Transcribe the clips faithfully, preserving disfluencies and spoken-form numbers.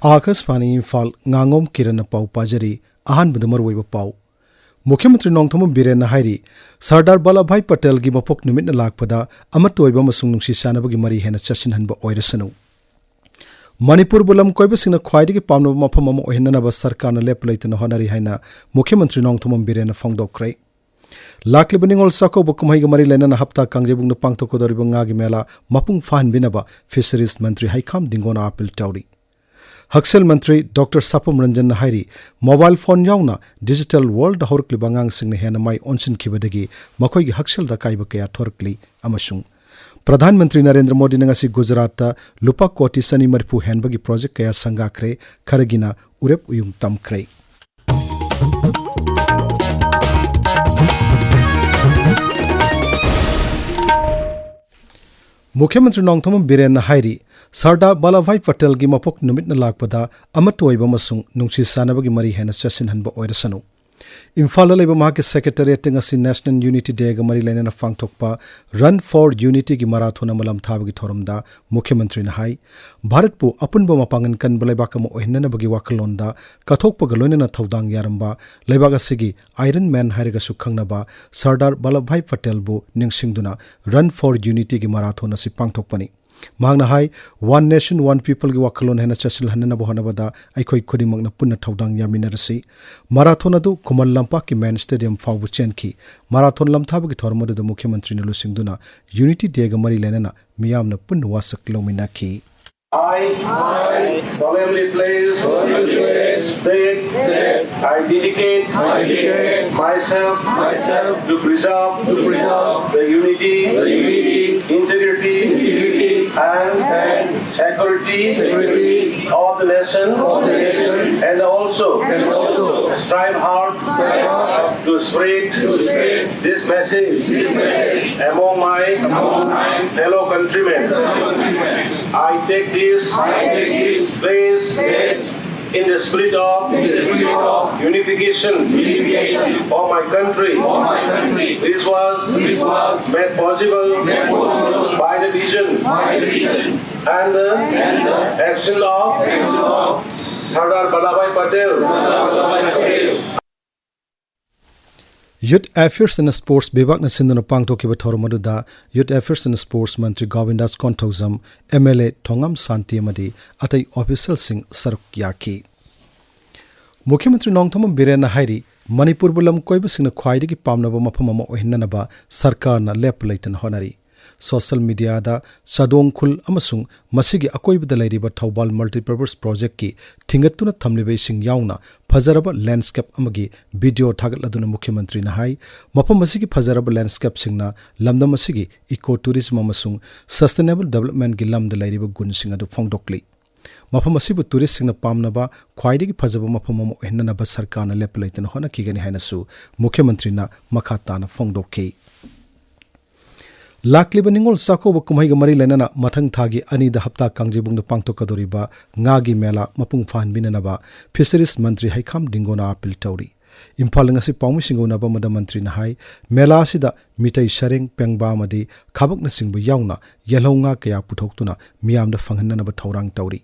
ꯑꯥꯀꯥꯁꯕꯥꯅꯤ ꯏꯝꯐꯥꯜ, ꯉꯥꯉꯣꯝ ꯀꯤꯔꯟꯅ ꯄꯥꯎ ꯄꯥꯖꯔꯤ꯫ ꯑꯍꯥꯟꯕꯗ ꯃꯔꯨꯑꯣꯏꯕ ꯄꯥꯎ꯫ ꯃꯨꯈ꯭ꯌ ꯃꯟꯇ꯭ꯔꯤ ꯅꯣꯡꯊꯣꯝꯕꯝ ꯕꯤꯔꯦꯟꯅ ꯍꯥꯏꯔꯤ, ꯁꯔꯗꯥꯔ ꯕꯜꯂꯚ ꯚꯥꯏ ꯄꯇꯦꯜꯒꯤ ꯃꯄꯣꯛ ꯅꯨꯃꯤꯠꯅ ꯂꯥꯛꯄꯗ ꯑꯃꯠꯇ ꯑꯣꯏꯕ ꯑꯃꯁꯨꯡ ꯅꯨꯡꯁꯤ ꯆꯥꯟꯅꯕꯒꯤ ꯃꯔꯤ ꯍꯦꯟꯅ ꯆꯠꯁꯤꯟꯍꯟꯕ ꯑꯣꯏꯔꯁꯅꯨ꯫ ꯃꯅꯤꯄꯨꯔꯕꯨ ꯂꯝ ꯀꯣꯏꯕꯁꯤꯡꯅ ꯈ꯭ꯋꯥꯏꯗꯒꯤ ꯄꯥꯝꯅꯕ ꯃꯐꯝ ꯑꯃ ꯑꯣꯏꯍꯟꯅꯅꯕ ꯁꯔꯀꯥꯔꯅ ꯂꯦꯞꯄ ꯂꯩꯇꯅ ꯍꯣꯠꯅꯔꯤ ꯍꯥꯏꯅ ꯃꯨꯈ꯭ꯌ ꯃꯟꯇ꯭ꯔꯤ ꯅꯣꯡꯊꯣꯝꯕꯝ ꯕꯤꯔꯦꯟꯅ ꯐꯣꯡꯗꯣꯛꯈ꯭ꯔꯦ꯫ ꯂꯥꯛꯂꯤꯕ ꯅꯤꯉꯣꯜ ꯆꯥꯛꯀꯧꯕ ꯀꯨꯝꯍꯩꯒ ꯃꯔꯤ ꯂꯩꯅꯅ ꯍꯞꯇꯥ ꯀꯥꯡꯖꯩꯕꯨꯡꯗ ꯄꯥꯡꯊꯣꯛꯀꯗꯧꯔꯤꯕ ꯉꯥꯒꯤ ꯃꯦꯂꯥ ꯃꯄꯨꯡ ꯐꯥꯍꯟꯕꯤꯅꯕ ꯐꯤꯁꯔꯤꯁ ꯃꯟꯇ꯭ꯔꯤ ꯍꯩꯈꯥꯝ ꯗꯤꯡꯒꯣꯅ ꯑꯥꯄꯤꯜ ꯇꯧꯔꯤ꯫ ꯍꯛꯁꯦꯜ ꯃꯟꯇ꯭ꯔꯤ ꯗꯣꯛꯇꯔ ꯁꯥꯄꯝ ꯔꯟꯖꯟꯅ ꯍꯥꯏꯔꯤ, ꯃꯣꯕꯥꯏꯜ ꯐꯣꯟ ꯌꯥꯎꯅ ꯗꯤꯖꯤꯇꯦꯜ ꯋꯥꯔꯜꯗ ꯍꯧꯔꯛꯂꯤꯕ ꯑꯉꯥꯡꯁꯤꯡꯅ ꯍꯦꯟꯅ ꯃꯥꯏ ꯑꯣꯟꯁꯤꯟꯈꯤꯕꯗꯒꯤ ꯃꯈꯣꯏꯒꯤ ꯍꯛꯁꯦꯜꯗ ꯑꯀꯥꯏꯕ ꯀꯌꯥ ꯊꯣꯔꯛꯂꯤ ꯑꯃꯁꯨꯡ ꯄ꯭ꯔꯙꯥꯟ ꯃꯟꯇ꯭ꯔꯤ ꯅꯔꯦꯟꯗ꯭ꯔ ꯃꯣꯗꯤꯅ ꯉꯁꯤ ꯒꯨꯖꯔꯥꯠꯇ ꯂꯨꯄꯥ ꯀꯣꯇꯤ ꯆꯅꯤ ꯃꯔꯤꯐꯨ ꯍꯦꯟꯕꯒꯤ ꯄ꯭ꯔꯣꯖꯦꯛ ꯀꯌꯥ ꯁꯪꯒꯥꯈ꯭ꯔꯦ, ꯈꯔꯒꯤꯅ ꯎꯔꯦꯞ ꯎꯌꯨꯡ ꯇꯝꯈ꯭ꯔꯦ꯫ ꯃꯨꯈ꯭ꯌ ꯃꯟꯇ꯭ꯔꯤ ꯅꯣꯡꯊꯣꯝꯕꯝ ꯕꯤꯔꯦꯟꯅ ꯍꯥꯏꯔꯤ, ꯁꯔꯗꯥꯔ ꯕꯜꯂꯚ ꯚꯥꯏ ꯄꯇꯦꯜꯒꯤ ꯃꯄꯣꯛ ꯅꯨꯃꯤꯠꯅ ꯂꯥꯛꯄꯗ ꯑꯃꯠꯇ ꯑꯣꯏꯕ ꯑꯃꯁꯨꯡ ꯅꯨꯡꯁꯤ ꯆꯥꯟꯅꯕꯒꯤ ꯃꯔꯤ ꯍꯦꯟꯅ ꯆꯠꯁꯤꯟꯍꯟꯕ ꯑꯣꯏꯔꯁꯅꯨ꯫ ꯏꯝꯐꯥꯜꯗ ꯂꯩꯕ ꯃꯍꯥꯛꯀꯤ ꯁꯦꯀ꯭ꯔꯦꯇꯔꯤꯌꯦꯠꯇ ꯉꯁꯤ ꯅꯦꯁꯅꯦꯜ ꯌꯨꯅꯤꯇꯤ ꯗꯦꯒ ꯃꯔꯤ ꯂꯩꯅꯅ ꯄꯥꯡꯊꯣꯛꯄ ꯔꯟ ꯐꯣꯔ ꯌꯨꯅꯤꯇꯤꯒꯤ ꯃꯔꯥꯊꯣꯟ ꯑꯃ ꯂꯝꯊꯥꯕꯒꯤ ꯊꯧꯔꯝꯗ ꯃꯨꯈ꯭ꯌ ꯃꯟꯇ꯭ꯔꯤꯅ ꯍꯥꯏ, ꯚꯥꯔꯠꯄꯨ ꯑꯄꯨꯟꯕ ꯃꯄꯥꯡꯒꯜ ꯀꯟꯕ ꯂꯩꯕꯥꯛ ꯑꯃ ꯑꯣꯏꯍꯟꯅꯅꯕꯒꯤ ꯋꯥꯈꯜꯂꯣꯟꯗ ꯀꯠꯊꯣꯛꯄꯒ ꯂꯣꯏꯅꯅ ꯊꯧꯗꯥꯡ ꯌꯥꯔꯝꯕ ꯂꯩꯕꯥꯛ ꯑꯁꯤꯒꯤ ꯑꯥꯏꯔꯟ ꯃꯦꯟ ꯍꯥꯏꯔꯒꯁꯨ ꯈꯪꯅꯕ ꯁꯔꯗꯥꯔ ꯕꯜꯂꯚ ꯚꯥꯏ ꯄꯇꯦꯜꯕꯨ ꯅꯤꯡꯁꯤꯡꯗꯨꯅ ꯔꯟ ꯐꯣꯔ ꯌꯨꯅꯤꯇꯤꯒꯤ ꯃꯔꯥꯊꯣꯟ ꯑꯁꯤ ꯄꯥꯡꯊꯣꯛꯄꯅꯤ꯫ ꯃꯍꯥꯛꯅ ꯍꯥꯏ, ꯋꯥꯟ ꯅꯦꯁꯟ ꯋꯥꯟ ꯄꯤꯄꯜꯒꯤ ꯋꯥꯈꯜꯂꯣꯟ ꯍꯦꯟꯅ ꯆꯠꯁꯤꯜꯍꯟꯅꯅꯕ ꯍꯣꯠꯅꯕꯗ ꯑꯩꯈꯣꯏ ꯈꯨꯗꯤꯡꯃꯛꯅ ꯄꯨꯟꯅ ꯊꯧꯗꯥꯡ ꯌꯥꯃꯤꯟꯅꯔꯁꯤ꯫ ꯃꯔꯥꯊꯣꯟ ꯑꯗꯨ ꯈꯨꯃꯟ ꯂꯝꯄꯥꯛꯀꯤ ꯃꯦꯟ ꯁ꯭ꯇꯦꯗꯤꯌꯝ ꯐꯥꯎꯕ ꯆꯦꯟꯈꯤ꯫ ꯃꯔꯥꯊꯣꯟ ꯂꯝꯊꯥꯕꯒꯤ ꯊꯧꯔꯝ ꯑꯗꯨꯗ ꯃꯨꯈ꯭ꯌ ꯃꯟꯇ꯭ꯔꯤꯅ ꯂꯨꯆꯤꯡꯗꯨꯅ ꯌꯨꯅꯤꯇꯤ ꯗꯦꯒ ꯃꯔꯤ ꯂꯩꯅꯅ ꯃꯤꯌꯥꯝꯅ ꯄꯨꯟꯅ ꯋꯥꯁꯛ ꯂꯧꯃꯤꯟꯅꯈꯤ꯫ I solemnly pledge that I dedicate myself to preserve the unity, integrity, and security of the nation, and also strive hard to spread this message among my fellow countrymen. I take this place in the spirit of unification of my country, which was made possible by the vision and the action of Sardar Vallabhbhai Patel. Youth Affairs and Sports ꯕꯤꯚꯥꯒꯅ ꯁꯤꯟꯗꯨꯅ ꯄꯥꯡꯊꯣꯛꯈꯤꯕ ꯊꯧꯔꯝ ꯑꯗꯨꯗ Youth Affairs and Sports Mantri ꯒꯣꯕꯤꯟꯗꯥꯁ Konthoujam, MLA ꯊꯣꯉꯥꯝ ꯁꯥꯟꯇꯤ ꯑꯃꯗꯤ ꯑꯇꯩ ꯑꯣꯐꯤꯁꯤꯌꯦꯜꯁꯤꯡ ꯁꯔꯨꯛ ꯌꯥꯈꯤ꯫ ꯃꯨꯈ꯭ꯌ ꯃꯟꯇ꯭ꯔꯤ ꯅꯣꯡꯊꯣꯝꯕꯝ ꯕꯤꯔꯦꯟꯅ ꯍꯥꯏꯔꯤ, ꯃꯅꯤꯄꯨꯔꯕꯨ ꯂꯝ ꯀꯣꯏꯕꯁꯤꯡꯅ ꯈ꯭ꯋꯥꯏꯗꯒꯤ ꯄꯥꯝꯅꯕ ꯃꯐꯝ ꯑꯃ ꯑꯣꯏꯍꯟꯅꯅꯕ ꯁꯔꯀꯥꯔꯅ ꯂꯦꯞꯄ ꯂꯩꯇꯅ ꯍꯣꯠꯅꯔꯤ꯫ ꯁꯣꯁꯤꯌꯦꯜ ꯃꯤꯗꯤꯌꯥꯗ ꯆꯥꯗꯣꯡ ꯈꯨꯜ ꯑꯃꯁꯨꯡ ꯃꯁꯤꯒꯤ ꯑꯀꯣꯏꯕꯗ ꯂꯩꯔꯤꯕ ꯊꯧꯕꯥꯜ ꯃꯜꯇꯤꯄꯔꯄꯁ ꯄ꯭ꯔꯣꯖꯦꯛꯀꯤ ꯊꯤꯡꯒꯠꯇꯨꯅ ꯊꯝꯂꯤꯕ ꯏꯁꯤꯡ ꯌꯥꯎꯅ ꯐꯖꯔꯕ ꯂꯦꯟꯗꯁ꯭ꯀꯦꯞ ꯑꯃꯒꯤ ꯚꯤꯗꯤꯑꯣ ꯊꯥꯒꯠꯂꯗꯨꯅ ꯃꯨꯈ꯭ꯌ ꯃꯟꯇ꯭ꯔꯤꯅ ꯍꯥꯏ, ꯃꯐꯝ ꯑꯁꯤꯒꯤ ꯐꯖꯔꯕ ꯂꯦꯟꯗꯁ꯭ꯀꯦꯞꯁꯤꯡꯅ ꯂꯝꯗꯝ ꯑꯁꯤꯒꯤ ꯏꯀꯣ ꯇꯨꯔꯤꯖꯝ ꯑꯃꯁꯨꯡ ꯁꯁꯇꯦꯅꯦꯕꯜ ꯗꯤꯕꯂꯞꯃꯦꯟꯠꯀꯤ ꯂꯝꯗ ꯂꯩꯔꯤꯕ ꯒꯨꯟꯁꯤꯡ ꯑꯗꯨ ꯐꯣꯡꯗꯣꯛꯂꯤ꯫ ꯃꯐꯝ ꯑꯁꯤꯕꯨ ꯇꯨꯔꯤꯁꯁꯤꯡꯅ ꯄꯥꯝꯅꯕ ꯈ꯭ꯋꯥꯏꯗꯒꯤ ꯐꯖꯕ ꯃꯐꯝ ꯑꯃ ꯑꯣꯏꯍꯟꯅꯅꯕ ꯁꯔꯀꯥꯔꯅ ꯂꯦꯞꯄ ꯂꯩꯇꯅ ꯍꯣꯠꯅꯈꯤꯒꯅꯤ ꯍꯥꯏꯅꯁꯨ ꯃꯨꯈ꯭ꯌ ꯃꯟꯇ꯭ꯔꯤꯅ ꯃꯈꯥ ꯇꯥꯅ ꯐꯣꯡꯗꯣꯛꯈꯤ꯫ ꯂꯥꯛꯂꯤꯕ ꯅꯤꯉꯣꯜ ꯆꯥꯛꯀꯧꯕ ꯀꯨꯝꯍꯩꯒ ꯃꯔꯤ ꯂꯩꯅꯅ ꯃꯊꯪ ꯊꯥꯒꯤ ꯑꯅꯤꯗ ꯍꯞꯇꯥ ꯀꯥꯡꯖꯩꯕꯨꯡꯗ ꯄꯥꯡꯊꯣꯛꯀꯗꯧꯔꯤꯕ ꯉꯥꯒꯤ ꯃꯦꯂꯥ ꯃꯄꯨꯡ ꯐꯥꯍꯟꯕꯤꯅꯅꯕ ꯐꯤꯁꯔꯤꯁ ꯃꯟꯇ꯭ꯔꯤ ꯍꯩꯈꯥꯝ ꯗꯤꯡꯒꯣꯅ ꯑꯥꯄꯤꯜ ꯇꯧꯔꯤ꯫ ꯏꯝꯐꯥꯜꯗ ꯉꯁꯤ ꯄꯥꯎꯃꯤꯁꯤꯡꯒ ꯎꯅꯕ ꯑꯃꯗ ꯃꯟꯇ꯭ꯔꯤꯅ ꯍꯥꯏ, ꯃꯦꯂꯥ ꯑꯁꯤꯗ ꯃꯤꯇꯩ ꯁꯔꯦꯡ, ꯄꯦꯡꯕꯥ ꯑꯃꯗꯤ ꯈꯥꯕꯛꯅꯆꯤꯡꯕ ꯌꯥꯎꯅ ꯌꯦꯜꯍꯧ ꯉꯥ ꯀꯌꯥ ꯄꯨꯊꯣꯛꯇꯨꯅ ꯃꯤꯌꯥꯝꯗ ꯐꯪꯍꯟꯅꯅꯕ ꯊꯧꯔꯥꯡ ꯇꯧꯔꯤ꯫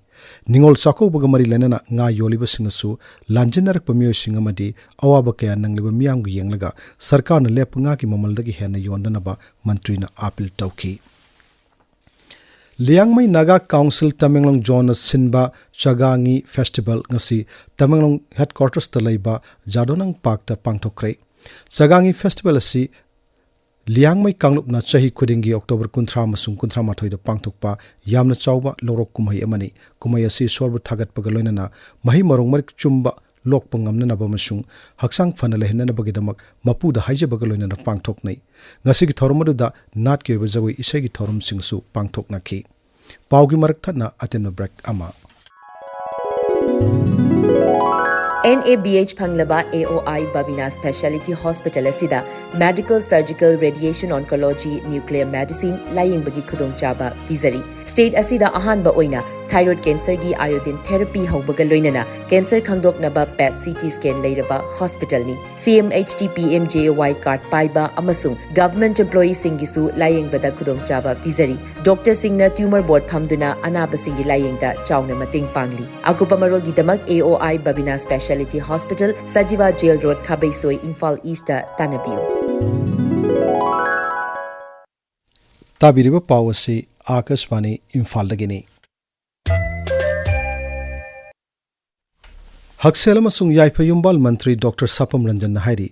ꯅꯤꯉꯣꯜ ꯆꯥꯛꯀꯧꯕꯒ ꯃꯔꯤ ꯂꯩꯅꯅ ꯉꯥ ꯌꯣꯜꯂꯤꯕꯁꯤꯡꯅꯁꯨ ꯂꯥꯟꯖꯦꯟꯅꯔꯛꯄ ꯃꯤꯑꯣꯏꯁꯤꯡ ꯑꯃꯗꯤ ꯑꯋꯥꯕ ꯀꯌꯥ ꯅꯪꯂꯤꯕ ꯃꯤꯌꯥꯝꯒ ꯌꯦꯡꯂꯒ ꯁꯔꯀꯥꯔꯅ ꯂꯦꯞꯄ ꯉꯥꯒꯤ ꯃꯃꯜꯗꯒꯤ ꯍꯦꯟꯅ ꯌꯣꯟꯗꯅꯕ ꯃꯟꯇ꯭ꯔꯤꯅ ꯑꯥꯄꯤꯜ ꯇꯧꯈꯤ꯫ ꯂꯤꯌꯥꯡꯃꯩ ꯅꯥꯒꯥ ꯀꯥꯎꯟꯁꯤꯜ ꯇꯃꯦꯡꯂꯣꯡ ꯖꯣꯟꯅ ꯁꯤꯟꯕ ꯆꯥꯒꯥꯡꯉꯤ ꯐꯦꯁꯇꯤꯚꯦꯜ ꯉꯁꯤ ꯇꯃꯦꯡꯂꯣꯡ ꯍꯦꯗꯀ꯭ꯋꯥꯇꯔꯁꯇ ꯂꯩꯕ ꯖꯥꯗꯣꯅꯪ ꯄꯥꯔꯛꯇ ꯄꯥꯡꯊꯣꯛꯈ꯭ꯔꯦ꯫ ꯆꯥꯒꯥꯡꯉꯤ ꯐꯦꯁꯇꯤꯚꯦꯜ ꯑꯁꯤ ꯂꯤꯌꯥꯡꯃꯩ ꯀꯥꯡꯂꯨꯞꯅ ꯆꯍꯤ ꯈꯨꯗꯤꯡꯒꯤ ꯑꯣꯛꯇꯣꯕꯔ ꯀꯨꯟꯊ꯭ꯔꯥ ꯑꯃꯁꯨꯡ ꯀꯨꯟꯊ꯭ꯔꯥ ꯃꯥꯊꯣꯏꯗ ꯄꯥꯡꯊꯣꯛꯄ ꯌꯥꯝꯅ ꯆꯥꯎꯕ ꯂꯧꯔꯣꯛ ꯀꯨꯝꯍꯩ ꯑꯃꯅꯤ꯫ ꯀꯨꯝꯍꯩ ꯑꯁꯤ ꯏꯁꯣꯔꯕꯨ ꯊꯥꯒꯠꯄꯒ ꯂꯣꯏꯅꯅ ꯃꯍꯩ ꯃꯔꯣꯡ ꯃꯔꯤꯛ ꯆꯨꯝꯕ ꯂꯣꯛꯄ ꯉꯝꯅꯅꯕ ꯑꯃꯁꯨꯡ ꯍꯛꯆꯥꯡ ꯐꯅ ꯂꯩꯍꯟꯅꯅꯕꯒꯤꯗꯃꯛ ꯃꯄꯨꯗ ꯍꯥꯏꯖꯕꯒ ꯂꯣꯏꯅꯅ ꯄꯥꯡꯊꯣꯛꯅꯩ꯫ ꯉꯁꯤꯒꯤ ꯊꯧꯔꯝ ꯑꯗꯨꯗ ꯅꯥꯠꯀꯤ ꯑꯣꯏꯕ ꯖꯒꯣꯏ ꯏꯁꯩꯒꯤ ꯊꯧꯔꯝꯁꯤꯡꯁꯨ ꯄꯥꯡꯊꯣꯛꯅꯈꯤ꯫ ꯄꯥꯎꯒꯤ ꯃꯔꯛ ꯊꯠꯅ ꯑꯇꯦꯟꯕ ꯕ꯭ꯔꯦꯛ ꯑꯃ꯫ NABH ꯐꯪꯂꯕ AOI Babina Speciality Hospital ꯑꯁꯤꯗ Medical, Surgical, Radiation Oncology, Nuclear Medicine ꯂꯥꯌꯦꯡꯕꯒꯤ ꯈꯨꯗꯣꯡꯆꯥꯕ ꯄꯤꯖꯔꯤ꯫ State ꯑꯁꯤꯗ ꯑꯍꯥꯟꯕ ꯑꯣꯏꯅ Thyroid cancerꯒꯤ iodine therapy ꯍꯧꯕꯒ ꯂꯣꯏꯅꯅ cancer ꯈꯪꯗꯣꯛꯅꯕ PET CT scan ꯂꯩꯔꯕ hospitalꯅꯤ꯫ CMHT PMJAY card ꯄꯥꯏꯕ ꯑꯃꯁꯨꯡ government employeeꯁꯤꯡꯒꯤꯁꯨ ꯂꯥꯌꯦꯡꯕꯗ ꯈꯨꯗꯣꯡꯆꯥꯕ ꯄꯤꯖꯔꯤ꯫ Doctorꯁꯤꯡꯅ tumor board ꯐꯝꯗꯨꯅ ꯑꯅꯥꯕꯁꯤꯡꯒꯤ ꯂꯥꯌꯦꯡꯗ ꯆꯥꯎꯅ ꯃꯇꯦꯡ ꯄꯥꯡꯂꯤ꯫ ꯑꯀꯨꯞꯄ ꯃꯔꯣꯜꯒꯤꯗꯃꯛ AOI Babina Speciality Hospital, Sajiwa Jail Road, ꯈꯥꯕꯩꯁꯣꯏ, Imphal Eastꯇ ꯇꯥꯟꯅꯕꯤꯌꯨ꯫ ꯇꯥꯕꯤꯔꯤꯕ ꯄꯥꯎ ꯑꯁꯤ ꯑꯥꯀꯥꯁꯕꯥꯅꯤ ꯏꯝꯐꯥꯜꯗꯒꯤꯅꯤ꯫ ꯍꯛꯁꯦꯜ ꯑꯃꯁꯨꯡ ꯌꯥꯏꯐ ꯌꯨꯝꯕꯥꯜ ꯃꯟꯇ꯭ꯔꯤ ꯗꯣꯛꯇꯔ ꯁꯥꯄꯝ ꯔꯟꯖꯟꯅ ꯍꯥꯏꯔꯤ,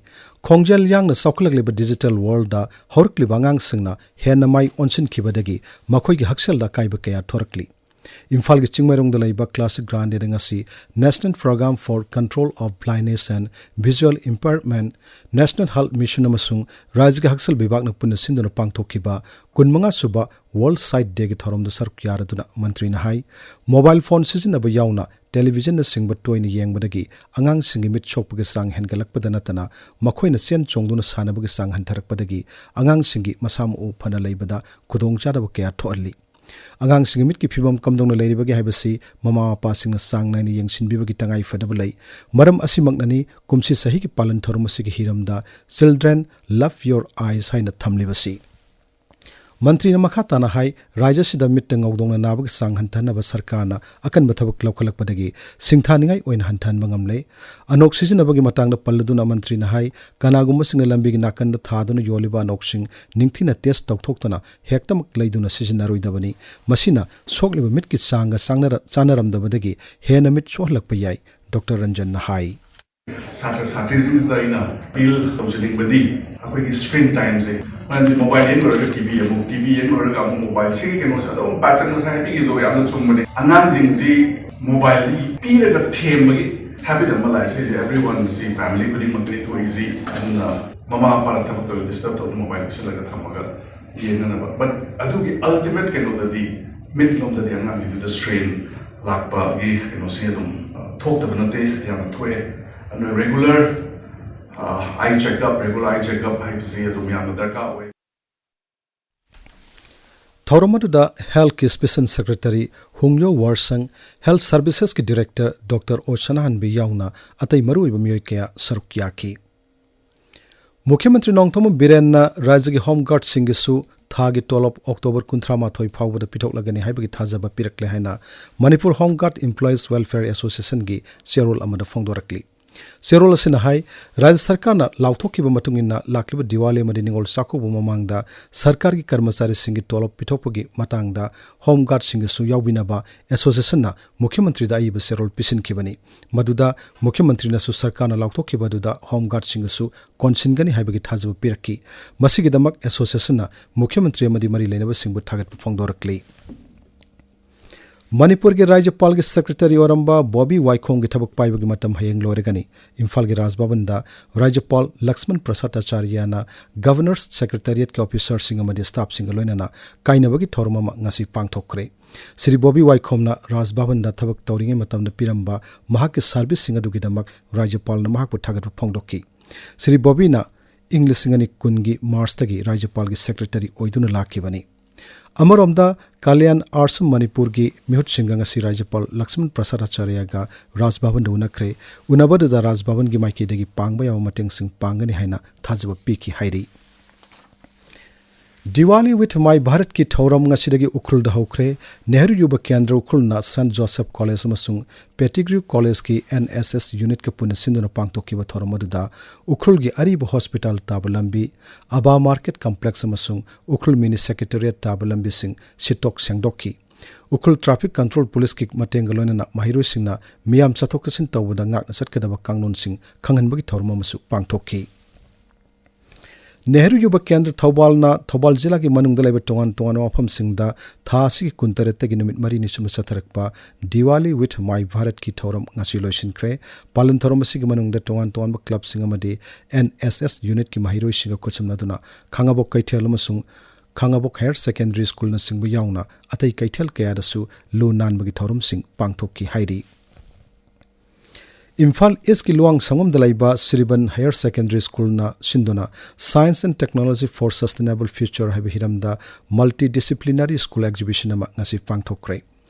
ꯈꯣꯡꯖꯦꯜ ꯌꯥꯡꯅ ꯆꯥꯎꯈꯠꯂꯛꯂꯤꯕ digital worldꯗ ꯍꯧꯔꯛꯂꯤꯕ ꯑꯉꯥꯡꯁꯤꯡꯅ ꯍꯦꯟꯅ ꯃꯥꯏ ꯑꯣꯟꯁꯤꯟꯈꯤꯕꯗꯒꯤ ꯃꯈꯣꯏꯒꯤ ꯍꯛꯁꯦꯜꯗ ꯑꯀꯥꯏꯕ ꯀꯌꯥ ꯊꯣꯔꯛꯂꯤ꯫ ꯏꯝꯐꯥꯜꯒꯤ ꯆꯤꯡꯃꯩꯔꯣꯡꯗ ꯂꯩꯕ Classic Grandeꯗ ꯉꯁꯤ National Program for Control of Blindness and Visual Impairment, National Health Mission ꯑꯃꯁꯨꯡ ꯔꯥꯖ꯭ꯌꯒꯤ ꯍꯛꯁꯦꯜ ꯕꯤꯚꯥꯒꯅ ꯄꯨꯟꯅ ꯁꯤꯟꯗꯨꯅ ꯄꯥꯡꯊꯣꯛꯈꯤꯕ ꯀꯨꯟꯃꯉꯥ ꯁꯨꯕ World Sight Dayꯒꯤ ꯊꯧꯔꯝꯗ ꯁꯔꯨꯛ ꯌꯥꯔꯗꯨꯅ ꯃꯟꯇ꯭ꯔꯤꯅ ꯍꯥꯏ, mobile phone ꯁꯤꯖꯤꯟꯅꯕ ꯌꯥꯎꯅ televisionꯅꯆꯤꯡꯕ ꯇꯣꯏꯅ ꯌꯦꯡꯕꯗꯒꯤ ꯑꯉꯥꯡꯁꯤꯡꯒꯤ ꯃꯤꯠ ꯁꯣꯛꯄꯒꯤ ꯆꯥꯡ ꯍꯦꯟꯒꯠꯂꯛꯄꯗ ꯅꯠꯇꯅ ꯃꯈꯣꯏꯅ ꯆꯦꯟ ꯆꯣꯡꯗꯨꯅ ꯁꯥꯟꯅꯕꯒꯤ ꯆꯥꯡ ꯍꯟꯊꯔꯛꯄꯗꯒꯤ ꯑꯉꯥꯡꯁꯤꯡꯒꯤ ꯃꯁꯥ ꯃꯎ ꯐꯅ ꯂꯩꯕꯗ ꯈꯨꯗꯣꯡꯆꯥꯗꯕ ꯀꯌꯥ ꯊꯣꯛꯍꯜꯂꯤ꯫ ꯑꯉꯥꯡꯁꯤꯡꯒꯤ ꯃꯤꯠꯀꯤ ꯐꯤꯕꯝ ꯀꯝꯗꯧꯅ ꯂꯩꯔꯤꯕꯒꯦ ꯍꯥꯏꯕꯁꯤ ꯃꯃꯥ ꯃꯄꯥꯁꯤꯡꯅ ꯆꯥꯡ ꯅꯥꯏꯅ ꯌꯦꯡꯁꯤꯟꯕꯤꯕꯒꯤ ꯇꯉꯥꯏ ꯐꯗꯕ ꯂꯩ꯫ ꯃꯔꯝ ꯑꯁꯤꯃꯛꯅꯅꯤ ꯀꯨꯝꯁꯤ ꯆꯍꯤꯒꯤ ꯄꯥꯂꯟ ꯊꯧꯔꯝ ꯑꯁꯤꯒꯤ ꯍꯤꯔꯝꯗ Children Love Your Eyes ꯍꯥꯏꯅ ꯊꯝꯂꯤꯕꯁꯤ꯫ ꯃꯟꯇ꯭ꯔꯤꯅ ꯃꯈꯥ ꯇꯥꯅ ꯍꯥꯏ, ꯔꯥꯖ꯭ꯌ ꯑꯁꯤꯗ ꯃꯤꯠꯇ ꯉꯧꯗꯣꯡꯅ ꯅꯥꯕꯒꯤ ꯆꯥꯡ ꯍꯟꯊꯍꯟꯅꯕ ꯁꯔꯀꯥꯔꯅ ꯑꯀꯟꯕ ꯊꯕꯛ ꯂꯧꯈꯠꯂꯛꯄꯗꯒꯤ ꯁꯤꯡꯊꯥꯅꯤꯡꯉꯥꯏ ꯑꯣꯏꯅ ꯍꯟꯊꯍꯟꯕ ꯉꯝꯂꯦ꯫ ꯑꯅꯣꯛ ꯁꯤꯖꯤꯟꯅꯕꯒꯤ ꯃꯇꯥꯡꯗ ꯄꯜꯂꯗꯨꯅ ꯃꯟꯇ꯭ꯔꯤꯅ ꯍꯥꯏ, ꯀꯅꯥꯒꯨꯝꯕꯁꯤꯡꯅ ꯂꯝꯕꯤꯒꯤ ꯅꯥꯀꯟꯗ ꯊꯥꯗꯨꯅ ꯌꯣꯜꯂꯤꯕ ꯑꯅꯣꯛꯁꯤꯡ ꯅꯤꯡꯊꯤꯅ test ꯇꯧꯊꯣꯛꯇꯅ ꯍꯦꯛꯇꯃꯛ ꯂꯩꯗꯨꯅ ꯁꯤꯖꯤꯟꯅꯔꯣꯏꯗꯕꯅꯤ꯫ ꯃꯁꯤꯅ ꯁꯣꯛꯂꯤꯕ ꯃꯤꯠꯀꯤ ꯆꯥꯡꯒ ꯆꯥꯡꯅꯔ-, ꯆꯥꯟꯅꯔꯝꯗꯕꯗꯒꯤ ꯍꯦꯟꯅ ꯃꯤꯠ ꯁꯣꯛꯍꯜꯂꯛꯄ ꯌꯥꯏ꯫ ꯗꯣꯛꯇꯔ ꯔꯟꯖꯟꯅ ꯍꯥꯏ꯫ ꯁꯥꯇ꯭ꯔ ꯁꯥꯇ꯭ꯔꯤꯁꯤꯡꯁꯤꯗ ꯑꯩꯅ appeal ꯇꯧꯖꯅꯤꯡꯕꯗꯤ, ꯑꯩꯈꯣꯏꯒꯤ screen timeꯁꯦ, ꯃꯔꯝꯗꯤ mobile ꯌꯦꯡ ꯂꯣꯏꯔꯒ TV ꯑꯃꯨꯛ, TV ꯌꯦꯡ ꯂꯣꯏꯔꯒ ꯑꯃꯨꯛ mobile, ꯁꯤꯒꯤ ꯀꯩꯅꯣꯁꯦ ꯑꯗꯨꯝ pattern ꯉꯁꯥꯏ ꯍꯥꯏꯕꯤꯈꯤꯕꯗꯣ ꯌꯥꯝꯅ ꯆꯨꯝꯕꯅꯦ꯫ ꯑꯉꯥꯡꯁꯤꯡꯁꯤ mobile ꯄꯤꯔꯒ ꯊꯦꯝꯕꯒꯤ habit ꯑꯃ ꯂꯥꯛꯑꯦ꯫ ꯁꯤꯁꯦ everyone, ꯁꯤ family ꯈꯨꯗꯤꯡꯃꯛꯇꯗꯤ ꯊꯣꯛꯏꯁꯤ꯫ ꯑꯗꯨꯅ ꯃꯃꯥ ꯃꯄꯥꯅ ꯊꯕꯛ ꯇꯧꯔꯤ, disturb ꯇꯧꯗꯅ mobile ꯄꯤꯁꯜꯂꯒ ꯊꯝꯃꯒ ꯌꯦꯡꯅꯅꯕ꯫ But ꯑꯗꯨꯒꯤ ultimate ꯀꯩꯅꯣꯗꯗꯤ, ꯃꯤꯠꯂꯣꯝꯗꯗꯤ ꯑꯉꯥꯡꯁꯤꯡꯗꯨꯗ strain ꯂꯥꯛꯄꯒꯤ ꯀꯩꯅꯣꯁꯤ ꯑꯗꯨꯝ, ꯑ, ꯊꯣꯛꯇꯕ ꯅꯠꯇꯦ, ꯌꯥꯝꯅ ꯊꯣꯛꯑꯦ꯫ ꯑꯗꯨꯅ regular, ꯑ, eye checkup, regular eye checkup ꯍꯥꯏꯕꯁꯤ ꯑꯗꯨꯝ ꯌꯥꯝꯅ ꯗꯔꯀꯥꯔ ꯑꯣꯏ꯫ ꯊꯧꯔꯝ ꯑꯗꯨꯗ ꯍꯦꯜꯊꯀꯤ special secretary Hungyo Worshang, health ꯁꯔꯚꯤꯁꯦꯁꯀꯤ ꯗꯤꯔꯦꯛꯇꯔ ꯗꯣꯛꯇꯔ ꯑꯣ ꯁꯅꯥꯍꯟꯕꯤ ꯌꯥꯎꯅ ꯑꯇꯩ ꯃꯔꯨꯑꯣꯏꯕ ꯃꯤꯑꯣꯏ ꯀꯌꯥ ꯁꯔꯨꯛ ꯌꯥꯈꯤ꯫ ꯃꯨꯈ꯭ꯌ ꯃꯟꯇ꯭ꯔꯤ ꯅꯣꯡꯊꯣꯝꯕꯝ ꯕꯤꯔꯦꯟꯅ ꯔꯥꯖ꯭ꯌꯒꯤ ꯍꯣꯝ ꯒꯥꯔꯗꯁꯤꯡꯒꯤꯁꯨ ꯊꯥꯒꯤ ꯇꯣꯂꯣꯞ ꯑꯣꯛꯇꯣꯕꯔ ꯀꯨꯟꯊ꯭ꯔꯥ ꯃꯥꯊꯣꯏ ꯐꯥꯎꯕꯗ ꯄꯤꯊꯣꯛꯂꯒꯅꯤ ꯍꯥꯏꯕꯒꯤ ꯊꯥꯖꯕ ꯄꯤꯔꯛꯂꯦ ꯍꯥꯏꯅ ꯃꯅꯤꯄꯨꯔ ꯍꯣꯝ ꯒꯥꯔꯗ ꯏꯝꯄ꯭ꯂꯣꯌꯤꯁ ꯋꯦꯜꯐꯤꯌꯔ ꯑꯦꯁꯣꯁꯤꯌꯦꯁꯟꯒꯤ ꯆꯦꯔꯣꯜ ꯑꯃꯗ ꯐꯣꯡꯗꯣꯔꯛꯂꯤ꯫ ꯆꯦꯔꯣꯜ ꯑꯁꯤꯅ ꯍꯥꯏ, ꯔꯥꯖ꯭ꯌ ꯁꯔꯀꯥꯔꯅ ꯂꯥꯎꯊꯣꯛꯈꯤꯕ ꯃꯇꯨꯡ ꯏꯟꯅ ꯂꯥꯛꯂꯤꯕ ꯗꯤꯋꯥꯂꯤ ꯑꯃꯗꯤ ꯅꯤꯉꯣꯜ ꯆꯥꯛꯀꯧꯕ ꯃꯃꯥꯡꯗ ꯁꯔꯀꯥꯔꯒꯤ ꯀꯔꯃꯆꯥꯔꯤꯁꯤꯡꯒꯤ ꯇꯣꯂꯣꯞ ꯄꯤꯊꯣꯛꯄꯒꯤ ꯃꯇꯥꯡꯗ ꯍꯣꯝ ꯒꯥꯔꯗꯁꯤꯡꯒꯤꯁꯨ ꯌꯥꯎꯕꯤꯅꯕ ꯑꯦꯁꯣꯁꯤꯌꯦꯁꯟꯅ ꯃꯨꯈ꯭ꯌ ꯃꯟꯇ꯭ꯔꯤꯗ ꯑꯏꯕ ꯆꯦꯔꯣꯜ ꯄꯤꯁꯤꯟꯈꯤꯕꯅꯤ꯫ ꯃꯗꯨꯗ ꯃꯨꯈ꯭ꯌ ꯃꯟꯇ꯭ꯔꯤꯅꯁꯨ ꯁꯔꯀꯥꯔꯅ ꯂꯥꯎꯊꯣꯛꯈꯤꯕ ꯑꯗꯨꯗ ꯍꯣꯝ ꯒꯥꯔꯗꯁꯤꯡꯒꯁꯨ ꯀꯣꯟꯁꯤꯟꯒꯅꯤ ꯍꯥꯏꯕꯒꯤ ꯊꯥꯖꯕ ꯄꯤꯔꯛꯈꯤ꯫ ꯃꯁꯤꯒꯤꯗꯃꯛ ꯑꯦꯁꯣꯁꯤꯌꯦꯁꯟꯅ ꯃꯨꯈ꯭ꯌ ꯃꯟꯇ꯭ꯔꯤ ꯑꯃꯗꯤ ꯃꯔꯤ ꯂꯩꯅꯕꯁꯤꯡꯕꯨ ꯊꯥꯒꯠꯄ ꯐꯣꯡꯗꯣꯔꯛꯂꯤ꯫ ꯃꯅꯤꯄꯨꯔꯒꯤ ꯔꯥꯖ꯭ꯌꯄꯥꯜꯒꯤ ꯁꯦꯀ꯭ꯔꯦꯇꯔꯤ ꯑꯣꯏꯔꯝꯕ ꯕꯣꯕꯤ ꯋꯥꯏꯈꯣꯝꯒꯤ ꯊꯕꯛ ꯄꯥꯏꯕꯒꯤ ꯃꯇꯝ ꯍꯌꯦꯡ ꯂꯣꯏꯔꯒꯅꯤ꯫ ꯏꯝꯐꯥꯜꯒꯤ ꯔꯥꯖꯚꯕꯟꯗ ꯔꯥꯖ꯭ꯌꯄꯥꯜ ꯂꯛꯁꯃꯟ ꯄ꯭ꯔꯁꯥꯗ ꯑꯥꯆꯥꯔꯌꯅ ꯒꯚꯔꯅꯔꯁ ꯁꯦꯀ꯭ꯔꯦꯇꯔꯤꯌꯦꯠꯀꯤ ꯑꯣꯐꯤꯁꯔꯁꯤꯡ ꯑꯃꯗꯤ ꯁ꯭ꯇꯥꯐꯁꯤꯡꯒ ꯂꯣꯏꯅꯅ ꯀꯥꯏꯅꯕꯒꯤ ꯊꯧꯔꯝ ꯑꯃ ꯉꯁꯤ ꯄꯥꯡꯊꯣꯛꯈ꯭ꯔꯦ꯫ ꯁ꯭ꯔꯤ ꯕꯣꯕꯤ ꯋꯥꯏꯈꯣꯝꯅ ꯔꯥꯖꯚꯕꯟꯗ ꯊꯕꯛ ꯇꯧꯔꯤꯉꯩ ꯃꯇꯝꯗ ꯄꯤꯔꯝꯕ ꯃꯍꯥꯛꯀꯤ ꯁꯔꯚꯤꯁꯁꯤꯡ ꯑꯗꯨꯒꯤꯗꯃꯛ ꯔꯥꯖ꯭ꯌꯄꯥꯜꯅ ꯃꯍꯥꯛꯄꯨ ꯊꯥꯒꯠꯄ ꯐꯣꯡꯗꯣꯛꯈꯤ꯫ ꯁ꯭ꯔꯤ ꯕꯣꯕꯤꯅ ꯏꯪ ꯂꯤꯁꯤꯡ ꯑꯅꯤ ꯀꯨꯟꯒꯤ ꯃꯥꯔꯆꯇꯒꯤ ꯔꯥꯖ꯭ꯌꯄꯥꯜꯒꯤ ꯁꯦꯀ꯭ꯔꯦꯇꯔꯤ ꯑꯣꯏꯗꯨꯅ ꯂꯥꯛꯈꯤꯕꯅꯤ꯫ ꯑꯃꯔꯣꯝꯗ, ꯀꯂꯌꯥꯟ ꯑꯥꯔꯁꯝ ꯃꯅꯤꯄꯨꯔꯒꯤ ꯃꯤꯍꯨꯠꯁꯤꯡꯒ ꯉꯁꯤ ꯔꯥꯖ꯭ꯌꯄꯥꯜ ꯂꯛꯁꯃꯟ ꯄ꯭ꯔꯁꯥꯗ ꯑꯥꯆꯥꯔꯌꯒ ꯔꯥꯖꯚꯕꯟꯗ ꯎꯅꯈ꯭ꯔꯦ꯫ ꯎꯅꯕꯗꯨꯗ ꯔꯥꯖꯚꯕꯟꯒꯤ ꯃꯥꯏꯀꯩꯗꯒꯤ ꯄꯥꯡꯕ ꯌꯥꯕ ꯃꯇꯦꯡꯁꯤꯡ ꯄꯥꯡꯒꯅꯤ ꯍꯥꯏꯅ ꯊꯥꯖꯕ ꯄꯤꯈꯤ ꯍꯥꯏꯔꯤ꯫ ꯗꯤꯋꯥꯂꯤ ꯋꯤꯊ ꯃꯥꯏ ꯚꯥꯔꯠꯀꯤ ꯊꯧꯔꯝ ꯉꯁꯤꯗꯒꯤ ꯎꯈ꯭ꯔꯨꯜꯗ ꯍꯧꯈ꯭ꯔꯦ꯫ ꯅꯦꯍꯔꯨ ꯌꯨꯕ ꯀꯦꯟꯗ꯭ꯔ ꯎꯈ꯭ꯔꯨꯜꯅ ꯁꯦꯟꯠ ꯖꯣꯁꯦꯐ ꯀꯣꯂꯦꯖ ꯑꯃꯁꯨꯡ ꯄꯦꯇꯤꯒ꯭ꯔꯤꯌꯨ ꯀꯣꯂꯦꯖꯀꯤ ꯑꯦꯟ ꯑꯦꯁ ꯑꯦꯁ ꯌꯨꯅꯤꯠꯀ ꯄꯨꯟꯅ ꯁꯤꯟꯗꯨꯅ ꯄꯥꯡꯊꯣꯛꯈꯤꯕ ꯊꯧꯔꯝ ꯑꯗꯨꯗ ꯎꯈ꯭ꯔꯨꯜꯒꯤ ꯑꯔꯤꯕ ꯍꯣꯁꯄꯤꯇꯥꯜ ꯇꯥꯕ ꯂꯝꯕꯤ, ꯑꯕꯥ ꯃꯥꯔꯀꯦꯠ ꯀꯝꯄ꯭ꯂꯦꯛꯁ ꯑꯃꯁꯨꯡ ꯎꯈ꯭ꯔꯨꯜ ꯃꯤꯅꯤ ꯁꯦꯀ꯭ꯔꯦꯇꯔꯤꯌꯦꯠ ꯇꯥꯕ ꯂꯝꯕꯤꯁꯤꯡ ꯁꯤꯠꯇꯣꯛ ꯁꯦꯡꯗꯣꯛꯈꯤ꯫ ꯎꯈ꯭ꯔꯨꯜ ꯇ꯭ꯔꯥꯐꯤꯛ ꯀꯟꯇ꯭ꯔꯣꯜ ꯄꯨꯂꯤꯁꯀꯤ ꯃꯇꯦꯡꯒ ꯂꯣꯏꯅꯅ ꯃꯍꯩꯔꯣꯏꯁꯤꯡꯅ ꯃꯤꯌꯥꯝ ꯆꯠꯊꯣꯛ ꯆꯠꯁꯤꯟ ꯇꯧꯕꯗ ꯉꯥꯛꯅ ꯆꯠꯀꯗꯕ ꯀꯥꯡꯂꯣꯟꯁꯤꯡ ꯈꯪꯍꯟꯕꯒꯤ ꯊꯧꯔꯝ ꯑꯃꯁꯨ ꯄꯥꯡꯊꯣꯛꯈꯤ꯫ ꯅꯦꯍꯔꯨ ꯌꯨꯕ ꯀꯦꯟꯗ꯭ꯔ ꯊꯧꯕꯥꯜꯅ ꯊꯧꯕꯥꯜ ꯖꯤꯂꯥꯒꯤ ꯃꯅꯨꯡꯗ ꯂꯩꯕ ꯇꯣꯉꯥꯟ ꯇꯣꯉꯥꯟꯕ ꯃꯐꯝꯁꯤꯡꯗ ꯊꯥ ꯑꯁꯤꯒꯤ ꯀꯨꯟꯇꯔꯦꯠꯇꯒꯤ ꯅꯨꯃꯤꯠ ꯃꯔꯤꯅꯤ ꯆꯨꯞꯅ ꯆꯠꯊꯔꯛꯄ ꯗꯤꯋꯥꯂꯤ ꯋꯤꯊ ꯃꯥꯏ ꯚꯥꯔꯠꯀꯤ ꯊꯧꯔꯝ ꯉꯁꯤ ꯂꯣꯏꯁꯤꯟꯈ꯭ꯔꯦ꯫ ꯄꯥꯂꯟ ꯊꯧꯔꯝ ꯑꯁꯤꯒꯤ ꯃꯅꯨꯡꯗ ꯇꯣꯉꯥꯟ ꯇꯣꯉꯥꯟꯕ ꯀ꯭ꯂꯕꯁꯤꯡ ꯑꯃꯗꯤ ꯑꯦꯟ ꯑꯦꯁ ꯑꯦꯁ ꯌꯨꯅꯤꯠꯀꯤ ꯃꯍꯩꯔꯣꯏꯁꯤꯡꯒ ꯈꯨꯠꯁꯝꯅꯗꯨꯅ ꯈꯥꯉꯕꯣꯛ ꯀꯩꯊꯦꯜ ꯑꯃꯁꯨꯡ ꯈꯥꯉꯕꯣꯛ ꯍꯥꯌꯔ ꯁꯦꯀꯦꯟꯗꯔꯤ ꯁ꯭ꯀꯨꯜꯅꯆꯤꯡꯕ ꯌꯥꯎꯅ ꯑꯇꯩ ꯀꯩꯊꯦꯜ ꯀꯌꯥꯗꯁꯨ ꯂꯨ ꯅꯥꯟꯕꯒꯤ ꯊꯧꯔꯝꯁꯤꯡ ꯄꯥꯡꯊꯣꯛꯈꯤ ꯍꯥꯏꯔꯤ꯫ ꯏꯝꯐꯥꯜ ꯏꯁꯀꯤ ꯂꯨꯋꯥꯡ ꯁꯪꯉꯝꯗ ꯂꯩꯕ ꯁ꯭ꯔꯤꯕꯟ ꯍꯥꯌꯔ ꯁꯦꯀꯦꯟꯗꯔꯤ ꯁ꯭ꯀꯨꯜꯅ ꯁꯤꯟꯗꯨꯅ Science and Technology for Sustainable Future ꯍꯥꯏꯕ ꯍꯤꯔꯝꯗ multidisciplinary school exhibition ꯑꯃ ꯉꯁꯤ ꯄꯥꯡꯊꯣꯛꯈ꯭ꯔꯦ꯫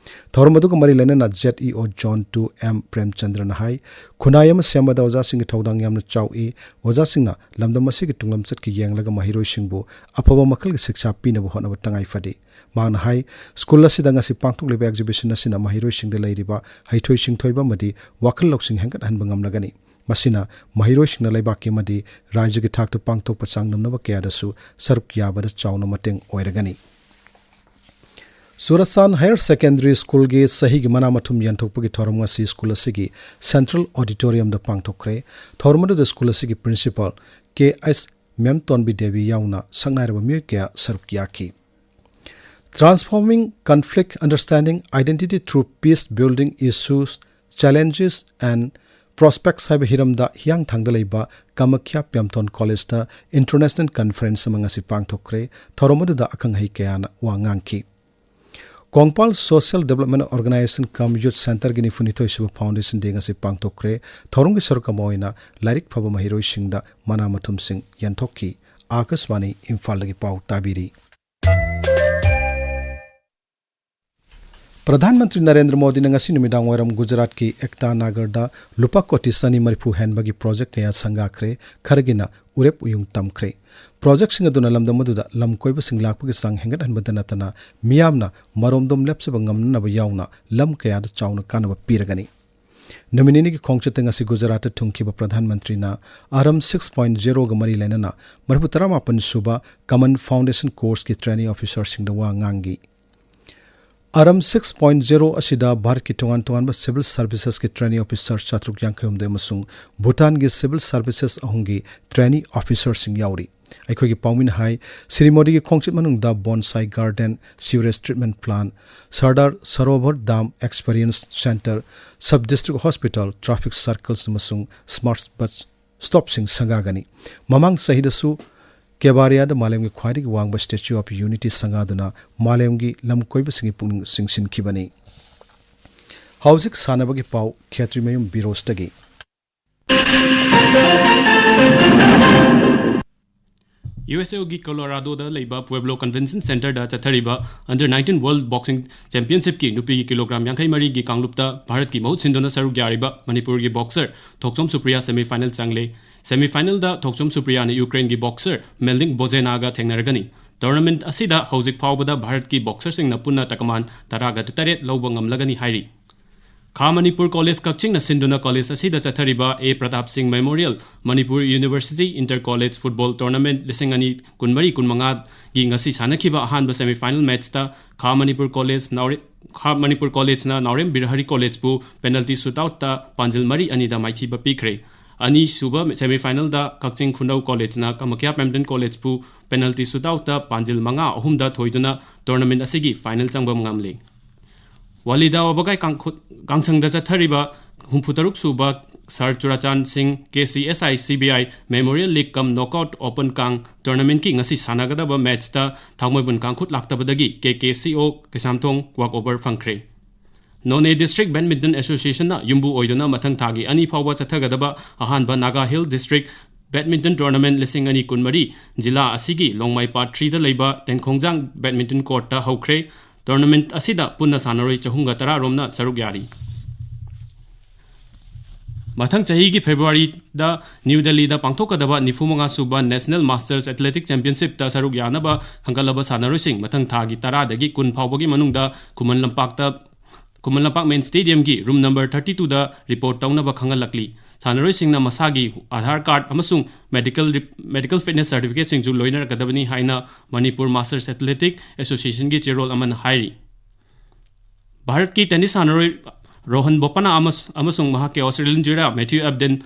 ꯊꯧꯔꯝ ꯑꯗꯨꯒ ꯃꯔꯤ ꯂꯩꯅꯅ Z E O Zone two M ꯄ꯭ꯔꯦꯝꯆꯟꯗ꯭ꯔꯅ ꯍꯥꯏ, ꯈꯨꯟꯅꯥꯏ ꯑꯃ ꯁꯦꯝꯕꯗ ꯑꯣꯖꯥꯁꯤꯡꯒꯤ ꯊꯧꯗꯥꯡ ꯌꯥꯝꯅ ꯆꯥꯎꯏ꯫ ꯑꯣꯖꯥꯁꯤꯡꯅ ꯂꯝꯗꯝ ꯑꯁꯤꯒꯤ ꯇꯨꯡꯂꯝꯆꯠꯀꯤ ꯌꯦꯡꯂꯒ ꯃꯍꯩꯔꯣꯏꯁꯤꯡꯕꯨ ꯑꯐꯕ ꯃꯈꯜꯒꯤ ꯁꯤꯛꯁꯥ ꯄꯤꯅꯕ ꯍꯣꯠꯅꯕ ꯇꯉꯥꯏ ꯐꯗꯦ꯫ ꯃꯍꯥꯛꯅ ꯍꯥꯏ, ꯁ꯭ꯀꯨꯜ ꯑꯁꯤꯗ ꯉꯁꯤ ꯄꯥꯡꯊꯣꯛꯂꯤꯕ exhibition ꯑꯁꯤꯅ ꯃꯍꯩꯔꯣꯏꯁꯤꯡꯗ ꯂꯩꯔꯤꯕ ꯍꯩꯊꯣꯏ ꯁꯤꯡꯊꯣꯏꯕ ꯑꯃꯗꯤ ꯋꯥꯈꯜ ꯂꯧꯁꯤꯡ ꯍꯦꯟꯒꯠꯍꯟꯕ ꯉꯝꯂꯒꯅꯤ꯫ ꯃꯁꯤꯅ ꯃꯍꯩꯔꯣꯏꯁꯤꯡꯅ ꯂꯩꯕꯥꯛꯀꯤ ꯑꯃꯗꯤ ꯔꯥꯖ꯭ꯌꯒꯤ ꯊꯥꯛꯇ ꯄꯥꯡꯊꯣꯛꯄ ꯆꯥꯡꯗꯝꯅꯕ ꯀꯌꯥꯗꯁꯨ ꯁꯔꯨꯛ ꯌꯥꯕꯗ ꯆꯥꯎꯅ ꯃꯇꯦꯡ ꯑꯣꯏꯔꯒꯅꯤ꯫ ꯆꯨꯔꯆꯥꯟ ꯍꯥꯌꯔ ꯁꯦꯀꯦꯟꯗꯔꯤ ꯁ꯭ꯀꯨꯜꯒꯤ ꯆꯍꯤꯒꯤ ꯃꯅꯥ ꯃꯊꯨꯝ ꯌꯦꯟꯊꯣꯛꯄꯒꯤ ꯊꯧꯔꯝ ꯉꯁꯤ ꯁ꯭ꯀꯨꯜ ꯑꯁꯤꯒꯤ ꯁꯦꯟꯇ꯭ꯔꯦꯜ ꯑꯣꯗꯤꯇꯣꯔꯤꯌꯝꯗ ꯄꯥꯡꯊꯣꯛꯈ꯭ꯔꯦ꯫ ꯊꯧꯔꯝ ꯑꯗꯨꯗ ꯁ꯭ꯀꯨꯜ ꯑꯁꯤꯒꯤ ꯄ꯭ꯔꯤꯟꯁꯤꯄꯥꯜ ꯀꯦ ꯑꯩꯆ ꯃꯦꯝꯇꯣꯟꯕꯤ ꯗꯦꯕꯤ ꯌꯥꯎꯅ ꯁꯛꯅꯥꯏꯔꯕ ꯃꯤꯑꯣꯏ ꯀꯌꯥ ꯁꯔꯨꯛ ꯌꯥꯈꯤ꯫ Transforming Conflict Understanding, Identity Through Peace Building: Issues, Challenges and Prospects ꯍꯥꯏꯕ ꯍꯤꯔꯝꯗ ꯍꯤꯌꯥꯡꯊꯥꯡꯗ ꯂꯩꯕ ꯀꯃꯈ꯭ꯌꯥ ꯄ꯭ꯌꯝꯊꯣꯟ ꯀꯣꯂꯦꯖꯇ ꯏꯟꯇꯔꯅꯦꯁꯅꯦꯜ ꯀꯟꯐꯔꯦꯟꯁ ꯑꯃ ꯉꯁꯤ ꯄꯥꯡꯊꯣꯛꯈ꯭ꯔꯦ꯫ ꯊꯧꯔꯝ ꯑꯗꯨꯗ ꯑꯈꯪ ꯑꯍꯩ ꯀꯌꯥꯅ ꯋꯥ ꯉꯥꯡꯈꯤ꯫ ꯀꯣꯡꯄꯥꯜ ꯁꯣꯁꯤꯌꯦꯜ ꯗꯤꯕꯦꯂꯞꯃꯦꯟ ꯑꯣꯔꯒꯅꯥꯏꯖꯦꯁꯟ ꯀꯝ ꯌꯨꯠ ꯁꯦꯟꯇꯔꯒꯤ ꯅꯤꯐꯨꯅꯤꯊꯣꯏ ꯁꯨꯕ ꯐꯥꯎꯟꯗꯦꯁꯟ ꯗꯦ ꯉꯁꯤ ꯄꯥꯡꯊꯣꯛꯈ꯭ꯔꯦ꯫ ꯊꯧꯔꯝꯒꯤ ꯁꯔꯨꯛ ꯑꯃ ꯑꯣꯏꯅ ꯂꯥꯏꯔꯤꯛ ꯐꯕ ꯃꯍꯩꯔꯣꯏꯁꯤꯡꯗ ꯃꯅꯥ ꯃꯊꯨꯝꯁꯤꯡ ꯌꯦꯟꯊꯣꯛꯈꯤ꯫ ꯑꯥꯀꯥꯁꯕꯥꯅꯤ ꯏꯝꯐꯥꯜꯗꯒꯤ ꯄꯥꯎ ꯇꯥꯕꯤꯔꯤ꯫ ꯄ꯭ꯔꯙꯥꯟ ꯃꯟꯇ꯭ꯔꯤ ꯅꯔꯦꯟꯗ꯭ꯔ ꯃꯣꯗꯤꯅ ꯉꯁꯤ ꯅꯨꯃꯤꯗꯥꯡ ꯋꯥꯏꯔꯝ ꯒꯨꯖꯔꯥꯠꯀꯤ ꯑꯦꯛꯇꯥ ꯅꯥꯒꯔꯗ ꯂꯨꯄꯥ ꯀꯣꯇꯤ ꯆꯅꯤ ꯃꯔꯤꯐꯨ ꯍꯦꯟꯕꯒꯤ ꯄ꯭ꯔꯣꯖꯦꯛ ꯀꯌꯥ ꯁꯪꯒꯥꯈ꯭ꯔꯦ, ꯈꯔꯒꯤꯅ ꯎꯔꯦꯞ ꯎꯌꯨꯡ ꯇꯝꯈ꯭ꯔꯦ꯫ ꯄ꯭ꯔꯣꯖꯦꯛꯁꯤꯡ ꯑꯗꯨꯅ ꯂꯝꯗꯝ ꯑꯗꯨꯗ ꯂꯝ ꯀꯣꯏꯕꯁꯤꯡ ꯂꯥꯛꯄꯒꯤ ꯆꯥꯡ ꯍꯦꯟꯒꯠꯍꯟꯕꯗ ꯅꯠꯇꯅ ꯃꯤꯌꯥꯝꯅ ꯃꯔꯣꯝꯗꯣꯝ ꯂꯦꯞꯆꯕ ꯉꯝꯅꯅꯕ ꯌꯥꯎꯅ ꯂꯝ ꯀꯌꯥꯗ ꯆꯥꯎꯅ ꯀꯥꯟꯅꯕ ꯄꯤꯔꯒꯅꯤ꯫ ꯅꯨꯃꯤꯠ ꯅꯤꯅꯤꯒꯤ ꯈꯣꯡꯆꯠꯇ ꯉꯁꯤ ꯒꯨꯖꯔꯥꯠꯇ ꯊꯨꯡꯈꯤꯕ ꯄ꯭ꯔꯙꯥꯟ ꯃꯟꯇ꯭ꯔꯤꯅ ꯑꯥꯔꯝ ꯁꯤꯛꯁ ꯄꯣꯏꯟꯠ ꯖꯦꯔꯣꯒ ꯃꯔꯤ ꯂꯩꯅꯅ ꯃꯔꯤꯐꯨ ꯇꯔꯥꯃꯥꯄꯟ ꯁꯨꯕ ꯀꯃꯟ ꯐꯥꯎꯟꯗꯦꯁꯟ ꯀꯣꯔꯁꯀꯤ ꯇ꯭ꯔꯦꯅꯤꯡ ꯑꯣꯐꯤꯁꯥꯔꯁꯤꯡꯗ ꯋꯥ ꯉꯥꯡꯈꯤ꯫ ꯑꯥꯔꯝ ꯁꯤꯛꯁ ꯄꯣꯏꯟꯠ ꯖꯦꯔꯣ ꯑꯁꯤꯗ ꯚꯥꯔꯠꯀꯤ ꯇꯣꯉꯥꯟ ꯇꯣꯉꯥꯟꯕ ꯁꯤꯚꯤꯜ ꯁꯔꯚꯤꯁꯦꯁꯀꯤ ꯇ꯭ꯔꯦꯅꯤꯡ ꯑꯣꯐꯤꯁꯥꯔ ꯆꯥꯇ꯭ꯔꯨꯛ ꯌꯥꯡꯈꯩ ꯍꯨꯝꯗꯣꯏ ꯑꯃꯁꯨꯡ ꯚꯨꯇꯥꯟꯒꯤ ꯁꯤꯚꯤꯜ ꯁꯔꯚꯤꯁꯦꯁ ꯑꯍꯨꯝꯒꯤ ꯇ꯭ꯔꯦꯅꯤꯡ ꯑꯣꯐꯤꯁꯥꯔꯁꯤꯡ ꯌꯥꯎꯔꯤ꯫ ꯑꯩꯈꯣꯏꯒꯤ ꯄꯥꯎꯃꯤꯅ ꯍꯥꯏ, ꯁ꯭ꯔꯤ ꯃꯣꯗꯤꯒꯤ ꯈꯣꯡꯆꯠ ꯃꯅꯨꯡꯗ bonsai garden, sewerage treatment plant, Sardar Sarovar dam experience centre, sub district hospital, traffic circles ꯑꯃꯁꯨꯡ ꯁ꯭ꯃꯥꯔꯠ ꯕꯁ ꯁ꯭ꯇꯣꯞꯁꯤꯡ ꯁꯪꯒꯥꯒꯅꯤ꯫ ꯃꯃꯥꯡ ꯆꯍꯤꯗꯁꯨ ꯀꯦꯕꯥꯔꯤꯌꯥꯗ ꯃꯥꯂꯦꯝꯒꯤ ꯈ꯭ꯋꯥꯏꯗꯒꯤ ꯋꯥꯡꯕ Statue of Unity ꯁꯪꯒꯥꯗꯨꯅ ꯃꯥꯂꯦꯝꯒꯤ ꯂꯝ ꯀꯣꯏꯕꯁꯤꯡꯒꯤ ꯄꯨꯛꯅꯤꯡ ꯆꯤꯡꯁꯤꯟꯈꯤꯕꯅꯤ꯫ ꯍꯧꯖꯤꯛ ꯁꯥꯟꯅꯕꯒꯤ ꯄꯥꯎ, ꯈꯦꯇ꯭ꯔꯤꯃꯌꯨꯝ ꯕꯤꯔꯣꯖꯇꯒꯤ꯫ ꯌꯨ ꯑꯦꯁ ꯑꯦꯒꯤ ꯀꯣꯂꯣꯔꯥꯗꯣꯗ ꯂꯩꯕ ꯄꯨꯑꯦꯕ꯭ꯂꯣ ꯀꯟꯚꯦꯟꯁꯟ ꯁꯦꯟꯇꯔꯗ ꯆꯠꯊꯔꯤꯕ Under nineteen World Boxing Championshipꯀꯤ ꯅꯨꯄꯤꯒꯤ ꯀꯤꯂꯣꯒ꯭ꯔꯥꯝ ꯌꯥꯡꯈꯩ ꯃꯔꯤꯒꯤ ꯀꯥꯡꯂꯨꯞꯇ ꯚꯥꯔꯠꯀꯤ ꯃꯍꯨꯠ ꯁꯤꯟꯗꯨꯅ ꯁꯔꯨꯛ ꯌꯥꯔꯤꯕ ꯃꯅꯤꯄꯨꯔꯒꯤ ꯕꯣꯛꯁꯔ ꯊꯣꯛꯆꯣꯝ ꯁꯨꯄ꯭ꯔꯤꯌꯥ semifinal ꯆꯪꯂꯦ꯫ Semifinalꯗ ꯊꯣꯛꯆꯣꯝ ꯁꯨꯄ꯭ꯔꯤꯌꯥꯅ ꯌꯨꯀ꯭ꯔꯦꯟꯒꯤ ꯕꯣꯛꯁꯔ ꯃꯦꯜꯗꯤꯡ ꯕꯣꯖꯦꯅꯥꯒ ꯊꯦꯡꯅꯔꯒꯅꯤ꯫ Tournament ꯑꯁꯤꯗ ꯍꯧꯖꯤꯛ ꯐꯥꯎꯕꯗ ꯚꯥꯔꯠꯀꯤ ꯕꯣꯛꯁꯔꯁꯤꯡꯅ ꯄꯨꯟꯅ ꯇꯀꯃꯥꯟ ꯇꯔꯥꯒ ꯇꯔꯦꯠ ꯂꯧꯕ ꯉꯝꯂꯒꯅꯤ ꯍꯥꯏꯔꯤ꯫ ꯈꯥ ꯃꯅꯤꯄꯨꯔ ꯀꯣꯂꯦꯖ ꯀꯛꯆꯤꯡꯅ ꯁꯤꯟꯗꯨꯅ ꯀꯣꯂꯦꯖ ꯑꯁꯤꯗ ꯆꯠꯊꯔꯤꯕ ꯑꯦ ꯄ꯭ꯔꯇꯥꯞ ꯁꯤꯡ Memorial Manipur University Inter College Football Tournament ꯂꯤꯁꯤꯡ ꯑꯅꯤ ꯀꯨꯟꯃꯔꯤ ꯀꯨꯟꯃꯉꯥꯒꯤ ꯉꯁꯤ ꯁꯥꯟꯅꯈꯤꯕ ꯑꯍꯥꯟꯕ semifinal matchꯇ ꯈꯥ ꯃꯅꯤꯄꯨꯔ ꯀꯣꯂꯦꯖ ꯅꯥꯎꯔꯦ-, ꯈꯥ ꯃꯅꯤꯄꯨꯔ ꯀꯣꯂꯦꯖꯅ ꯅꯥꯎꯔꯦꯝ ꯕꯤꯔꯍꯔꯤ ꯀꯣꯂꯦꯖꯄꯨ penalty shootoutꯇ ꯄꯥꯟꯖꯤꯜ ꯃꯔꯤ ꯑꯅꯤꯗ ꯃꯥꯏꯊꯤꯕ ꯄꯤꯈ꯭ꯔꯦ꯫ ꯑꯅꯤꯁꯨꯕ semifinalꯗ ꯀꯛꯆꯤꯡ ꯈꯨꯅꯧ ꯀꯣꯂꯦꯖꯅ ꯀꯃꯈ꯭ꯌꯥ ꯄꯦꯝꯇꯟ ꯀꯣꯂꯦꯖꯄꯨ penalty shootoutꯇ ꯄꯥꯟꯖꯤꯜ ꯃꯉꯥ ꯑꯍꯨꯝꯗ ꯊꯣꯏꯗꯨꯅ tournament ꯑꯁꯤꯒꯤ final ꯆꯪꯕ ꯉꯝꯂꯤ꯫ ꯋꯥꯂꯤꯗꯥ ꯋꯥꯕꯒꯥꯏ ꯀꯥꯡꯈꯨꯠ-, ꯀꯥꯡꯁꯪꯗ ꯆꯠꯊꯔꯤꯕ ꯍꯨꯝꯐꯨꯇꯔꯨꯛ ꯁꯨꯕ ꯁꯥꯔ ꯆꯨꯔꯥꯆꯥꯟ ꯁꯤꯡ K C S I C B I Memorial League cum Knockout Open ꯀꯥꯡ tournamentꯀꯤ ꯉꯁꯤ ꯁꯥꯟꯅꯒꯗꯕ matchꯇ ꯊꯥꯡꯃꯩꯕꯟ ꯀꯥꯡꯈꯨꯠ ꯂꯥꯛꯇꯕꯗꯒꯤ K K C O Keishamthong walkover ꯐꯪꯈ꯭ꯔꯦ꯫ ꯅꯣꯅꯦ District Badminton Associationꯅ ꯌꯨꯝꯕꯨ ꯑꯣꯏꯗꯨꯅ ꯃꯊꯪ ꯊꯥꯒꯤ ꯑꯅꯤ ꯐꯥꯎꯕ ꯆꯠꯊꯒꯗꯕ ꯑꯍꯥꯟꯕ Naga Hill District Badminton Tournament ꯂꯤꯁꯤꯡ ꯑꯅꯤ ꯀꯨꯟꯃꯔꯤ ꯖꯤꯂꯥ ꯑꯁꯤꯒꯤ ꯂꯣꯡꯃꯥꯏ Part threeꯗ ꯂꯩꯕ ꯇꯦꯡꯈꯣꯡꯖꯥꯡ Badminton Courtꯇ ꯍꯧꯈ꯭ꯔꯦ꯫ Tournament ꯑꯁꯤꯗ ꯄꯨꯟꯅ ꯁꯥꯟꯅꯔꯣꯏ ꯆꯍꯨꯝꯒ ꯇꯔꯥ ꯔꯣꯝꯅ ꯁꯔꯨꯛ ꯌꯥꯔꯤ꯫ ꯃꯊꯪ ꯆꯍꯤꯒꯤ ꯐꯦꯕ꯭ꯔꯨꯋꯥꯔꯤꯗ ꯅ꯭ꯌꯨ ꯗꯦꯜꯂꯤꯗ ꯄꯥꯡꯊꯣꯛꯀꯗꯕ ꯅꯤꯐꯨꯃꯉꯥ ꯁꯨꯕ National Masters Athletic Championshipꯇ ꯁꯔꯨꯛ ꯌꯥꯅꯕ ꯈꯟꯒꯠꯂꯕ ꯁꯥꯟꯅꯔꯣꯏꯁꯤꯡ ꯃꯊꯪ ꯊꯥꯒꯤ ꯇꯔꯥꯗꯒꯤ ꯀꯨꯟ ꯐꯥꯎꯕꯒꯤ ꯃꯅꯨꯡꯗ ꯈꯨꯃꯟ ꯂꯝꯄꯥꯛꯇ, Khuman Lampak main stadiumꯒꯤ room number thirty twoꯗ report ꯇꯧꯅꯕ ꯈꯪꯍꯜꯂꯛꯂꯤ꯫ ꯁꯥꯟꯅꯔꯣꯏꯁꯤꯡꯅ ꯃꯁꯥꯒꯤ Aadhaar card ꯑꯃꯁꯨꯡ medical rep-, medical fitness certificateꯁꯤꯡꯁꯨ ꯂꯣꯏꯅꯔꯛꯀꯗꯕꯅꯤ ꯍꯥꯏꯅ Manipur Masters Athletic Associationꯒꯤ ꯆꯦꯔꯣꯜ ꯑꯃꯅ ꯍꯥꯏꯔꯤ꯫ ꯚꯥꯔꯠꯀꯤ tennis ꯁꯥꯟꯅꯔꯣꯏ ꯔꯣꯍꯟ ꯕꯣꯄꯥꯅꯥ ꯑꯃꯁ-, ꯑꯃꯁꯨꯡ ꯃꯍꯥꯛꯀꯤ Australian ꯖꯨꯔꯥ Matthew Ebden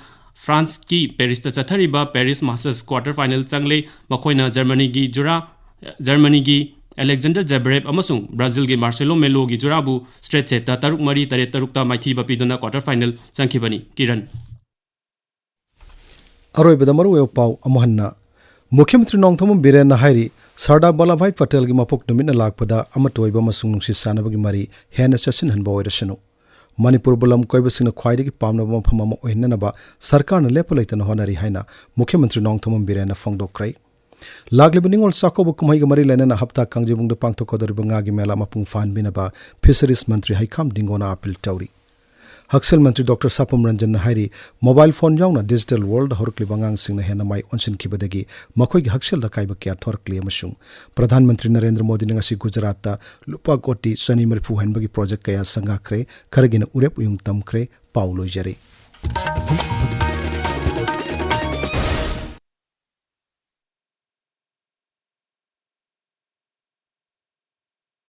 Franceꯀꯤ Parisꯇ ꯆꯠꯊꯔꯤꯕ Paris Masters quarter final ꯆꯪꯂꯦ꯫ ꯃꯈꯣꯏꯅ ꯖꯔꯃꯅꯤꯒꯤ ꯖꯨꯔꯥ, ꯖꯔꯃꯅꯤꯒꯤ Alexander Zverev ꯑꯃꯁꯨꯡ ꯕ꯭ꯔꯥꯖꯤꯜꯒꯤ Marcelo Meloꯒꯤ ꯖꯨꯔꯥꯕꯨ straight setꯇ ꯇꯔꯨꯛ ꯃꯔꯤ, ꯇꯔꯦꯠ ꯇꯔꯨꯛꯇ ꯃꯥꯏꯊꯤꯕ ꯄꯤꯗꯨꯅ quarter final ꯆꯪꯈꯤꯕꯅꯤ꯫ ꯀꯤꯔꯟ꯫ ꯑꯔꯣꯏꯕꯗ ꯃꯔꯨꯑꯣꯏꯕ ꯄꯥꯎ ꯑꯃꯨꯛ ꯍꯟꯅ꯫ ꯃꯨꯈ꯭ꯌ ꯃꯟꯇ꯭ꯔꯤ ꯅꯣꯡꯊꯣꯝꯕꯝ ꯕꯤꯔꯦꯟꯅ ꯍꯥꯏꯔꯤ, ꯁꯔꯗꯥꯔ ꯕꯜꯂꯚ ꯚꯥꯏ ꯄꯇꯦꯜꯒꯤ ꯃꯄꯣꯛ ꯅꯨꯃꯤꯠꯅ ꯂꯥꯛꯄꯗ ꯑꯃꯠꯇ ꯑꯣꯏꯕ ꯑꯃꯁꯨꯡ ꯅꯨꯡꯁꯤ ꯆꯥꯟꯅꯕꯒꯤ ꯃꯔꯤ ꯍꯦꯟꯅ ꯆꯦꯠꯁꯤꯟꯍꯟꯕ ꯑꯣꯏꯔꯁꯅꯨ꯫ ꯃꯅꯤꯄꯨꯔꯕꯨ ꯂꯝ ꯀꯣꯏꯕꯁꯤꯡꯅ ꯈ꯭ꯋꯥꯏꯗꯒꯤ ꯄꯥꯝꯅꯕ ꯃꯐꯝ ꯑꯃ ꯑꯣꯏꯍꯟꯅꯅꯕ ꯁꯔꯀꯥꯔꯅ ꯂꯦꯞꯄ ꯂꯩꯇꯅ ꯍꯣꯠꯅꯔꯤ ꯍꯥꯏꯅ ꯃꯨꯈ꯭ꯌ ꯃꯟꯇ꯭ꯔꯤ ꯅꯣꯡꯊꯣꯝꯕꯝ ꯕꯤꯔꯦꯟꯅ ꯐꯣꯡꯗꯣꯛꯈ꯭ꯔꯦ꯫ ꯂꯥꯛꯂꯤꯕ ꯅꯤꯉꯣꯜ ꯆꯥꯛꯀꯧꯕ ꯀꯨꯝꯍꯩꯒ ꯃꯔꯤ ꯂꯩꯅꯅ ꯍꯞꯇꯥ ꯀꯥꯡꯖꯩꯕꯨꯡꯗ ꯄꯥꯡꯊꯣꯛꯀꯗꯧꯔꯤꯕ ꯉꯥꯒꯤ ꯃꯦꯂꯥ ꯃꯄꯨꯡ ꯐꯥꯍꯟꯕꯤꯅꯕ ꯐꯤꯁꯔꯤꯁ ꯃꯟꯇ꯭ꯔꯤ ꯍꯩꯈꯥꯝ ꯗꯤꯡꯒꯣꯅ ꯑꯥꯄꯤꯜ ꯇꯧꯔꯤ꯫ ꯍꯛꯁꯦꯜ ꯃꯟꯇ꯭ꯔꯤ ꯗꯣꯛꯇꯔ ꯁꯥꯄꯝ ꯔꯟꯖꯟꯅ ꯍꯥꯏꯔꯤ, ꯃꯣꯕꯥꯏꯜ ꯐꯣꯟ ꯌꯥꯎꯅ ꯗꯤꯖꯤꯇꯦꯜ ꯋꯥꯔꯜꯗ ꯍꯧꯔꯛꯂꯤꯕ ꯑꯉꯥꯡꯁꯤꯡꯅ ꯍꯦꯟꯅ ꯃꯥꯏ ꯑꯣꯟꯁꯤꯟꯈꯤꯕꯗꯒꯤ ꯃꯈꯣꯏꯒꯤ ꯍꯛꯁꯦꯜꯗ ꯑꯀꯥꯏꯕ ꯀꯌꯥ ꯊꯣꯔꯛꯂꯤ ꯑꯃꯁꯨꯡ ꯄ꯭ꯔꯙꯥꯟ ꯃꯟꯇ꯭ꯔꯤ ꯅꯔꯦꯟꯗ꯭ꯔ ꯃꯣꯗꯤꯅ ꯉꯁꯤ ꯒꯨꯖꯔꯥꯠꯇ ꯂꯨꯄꯥ ꯀꯣꯇꯤ ꯆꯅꯤ ꯃꯔꯤꯐꯨ ꯍꯦꯟꯕꯒꯤ ꯄ꯭ꯔꯣꯖꯦꯛ ꯀꯌꯥ ꯁꯪꯒꯥꯈ꯭ꯔꯦ, ꯈꯔꯒꯤꯅ ꯎꯔꯦꯞ ꯎꯌꯨꯡ ꯇꯝꯈ꯭ꯔꯦ꯫ ꯄꯥꯎ ꯂꯣꯏꯖꯔꯦ꯫